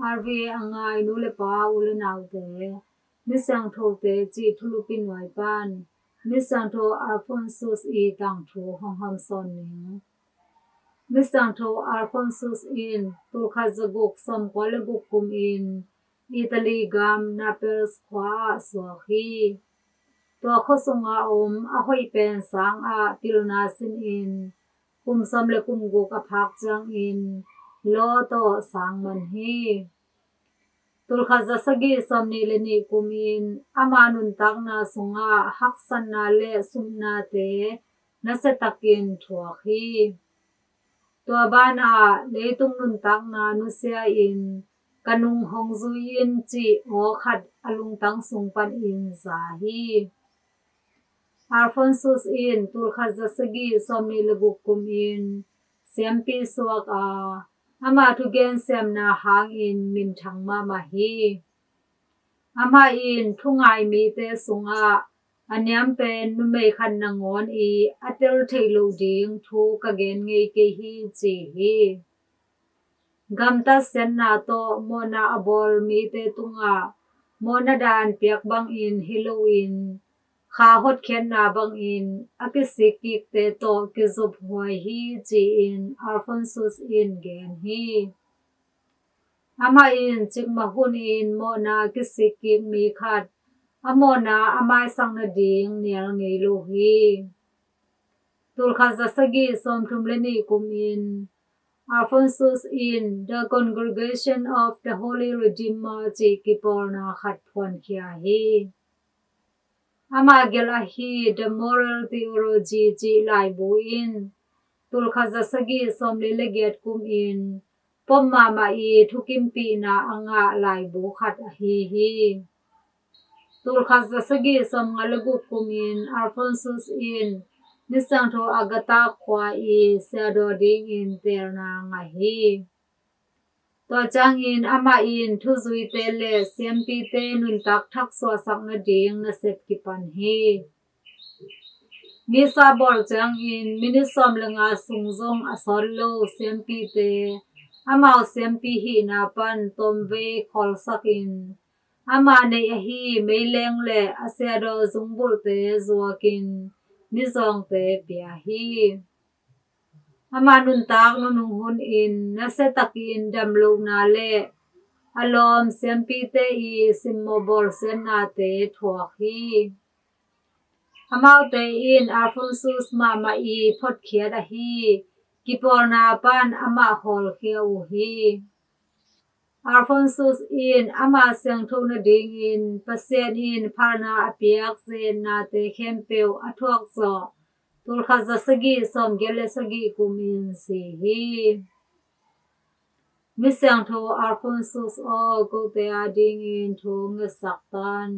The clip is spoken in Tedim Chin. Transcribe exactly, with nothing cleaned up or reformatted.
R V A a ngai nu le pa, u le naute, Misiangthote cih thulupi nuai pan Misiangtho Alphonsus i tangthu hong hamsawn ning. Misiangtho Alphonsus in tulkhat zaguk sawmkua le guk kumin Italy gam Naples khua ah suak hi. Tua khua sunga om a hoih pen sang ah pilna sinin kum sawm le kum guk a phak ciangin law tawh sang man hi. Tulkhat za sagih sawmnih le nih kumin ama nuntakna sungah haksatna le supnate nasiatakin thuak hi. Tua banah leitung nuntakna nusia in ka nung hong zui in cih aw khat a lungtang sung panin za hi. Alphonsus in tulkhat za sagih sawmnih le guk kumin siampi suak a, ama thugen siamna hangin minthang mahmah hi. Amah in thungai mite sungah a niam pen numei khat nangawn i a tel theih loh ding thu ka gen ngei kei hi ci hi. Gamtat siatna tawh mawhna a bawl mite tungah mawhna daan piak bangin hi loin kha hotkhiatna bangin a kisikkikte tawh kizophuai hi ci-in Alphonsus in gen hi. Amah in cikmah hunin mawhna kisikkik mi khat a mawhna a maisak nading nial ngei lo hi. Tulkhat za sagih sawmthum le nih kumin Alphonsus in The Congregation of the Holy Redeemer cih kipawlna khat phuankhia hi. Ama gelh ahi The Moral Theology cih laibu in tulkhat za sagih sawmli le giat kumin Pope mahmah i thukimpihna a ngah laibu khat ahi hi. Tulkhat za sagih sawmnga le guk kumin Alphonsus in Misiangtho Agatha khua i siadaw dingin teelna ngah hi. Tua ciangin amah in thuzuite le siampite nuntak thak suahsak nading nasep kipan hi. Misa bawl ciangin minit sawm le nga sung zong a sawt lo siampite amau siampi hihna pan tawmvei khawlsakin ama neih ahi meileng le a siadaw zungbulhte zuakin mizawngte pia hi. Ama nuntak nunung hunin nasiatakin damlohna le a lawm siampite i simmawh bawlsiatnate thuak hi. Amaute in Alphonsus mahmah i photkhiat ahi kipawlna pan amah hawlkhia uh hi. Alphonsus in ama siangtho nadingin Pasian in phalna a piak zetnate khempeuh a thuak zawh tulkhat za sagih sawmgiat le sagih kumin si hi. Misiangtho Alphonsus aw, kote adingin thu ngetsak tan.